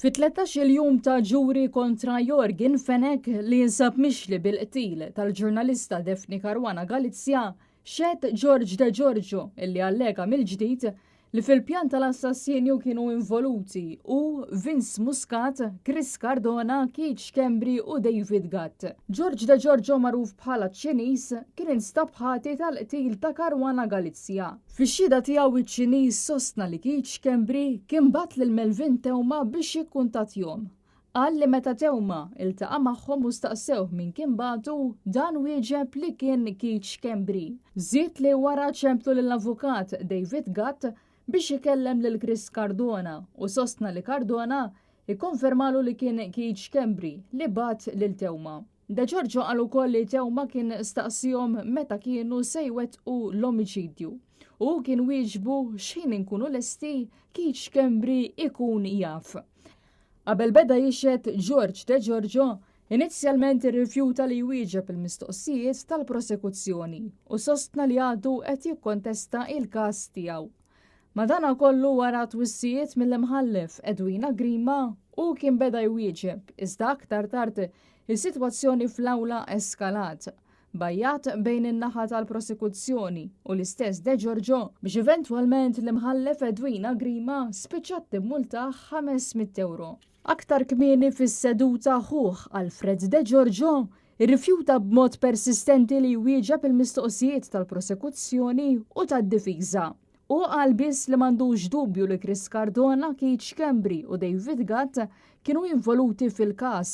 Fit-13-il jum ta' ġuri kontra Yorgen Fenech li jinsab mixli bil-qtil tal-ġurnalista Daphne Caruana Galizia, xehed George De Giorgio illi allega mill-ġdid li fil-pjan tal-assassinju kienu involuti hu, Vince Muscat, Chris Cardona, Keith Schembri u David Gatt. George De Giorgio magħruf bħala ċ-Ċiniż kien instab ħati tal-qtil ta' Caruana Galizia. Fix-xhieda tiegħu iċ-Ċiniż sostna li Keith Schembri kien bagħat lil Melvin Theuma biex jikkuntattjhom. Qal li meta Theuma iltaqa' magħhom u staqsewh min kien bagħtu, dan wieġeb li kien Keith Schembri. Żied li wara ċemplu lill-avukat David Gatt biex ikellem lil Chris Cardona u sostna li Cardona ikkonfermalu li kien Keith Schembri li bagħat lil Theuma. De Giorgio qal ukoll li Theuma kien staqsihom meta kienu se jwettqu l-omiċidju. U hu kien wieġbu x'ħin inkunu lesti Keith Schembri ikun jaf. Qabel beda jixhed George De Giorgio, inizjalment irrifjuta li jwieġeb il-mistoqsijiet tal-prosekuzzjoni u sostna li għadu qed jikkontesta il-każ tiegħu. Madanakollu wara twissijiet mill-Imħallef Edwina Grima, hu kien beda jwieġeb iżda aktar tard is-sitwazzjoni fl-awla eskalat b'għajjat bejn in-naħa tal-prosekuzzjoni u l-istess De Giorgio biex eventwalment l-Imħallef Edwina Grima spiċċat timmultah 500 ewro. Aktar kmieni fis-seduta ħuh Alfred De Giorgio irrifjuta b'mod persistenti li jwieġeb il-mistoqsijiet tal-prosekuzzjoni u tad-difiża. Hu qal biss li m'għandux dubju li Chris Cardona, Keith Schembri u David Gatt kienu involuti fil-każ,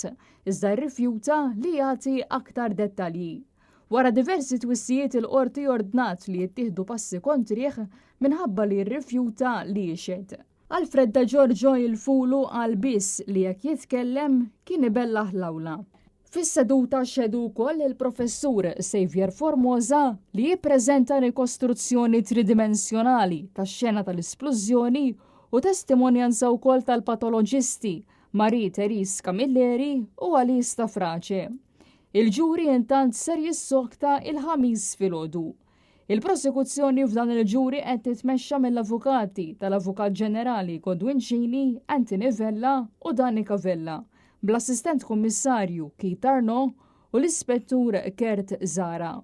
iżda rrifjuta li jagħti aktar dettalji. Wara diversi twissijiet il-Qorti ordnat li jittieħdu passi kontrih minħabba li rrifjuta li jixhed. Alfred De Giorgio il-Fulu qal biss li jekk jitkellem kien ibellaħ l-awla. Fis-seduta xehdu wkoll il-Professur Saviour Formosa li jippreżenta rikostruzzjoni tridimensjonali tax-xena tal-isplużjoni u testimonjanza wkoll tal-patoloġisti Marie Therese Camilleri u Alice Stafrace. Il-ġuri intant ser jissokta il-Ħamis filgħodu. Il-prosekuzzjoni f'dan il-ġuri qed titmexxa mill-avukati tal-Avukat Ġenerali Godwin Cini, Anthony Vella u Danica Vella, bl-Assistent Kummissarju Keith Arnaud u l-Ispettur Kurt Zahra.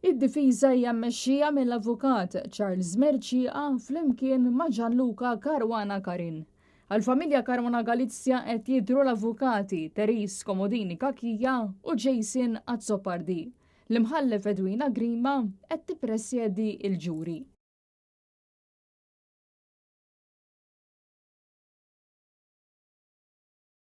Id-difiża hija mmexxija mill-Avukat Charles Mercieca flimkien ma' Gianluca Caruana Karin. Għall-familja Caruana Galizia qed jidhru l-Avukati Therese Comodini Cachia u Jason Azzopardi. L-Imħallef Edwina Grima qed tippresjedi l-ġuri.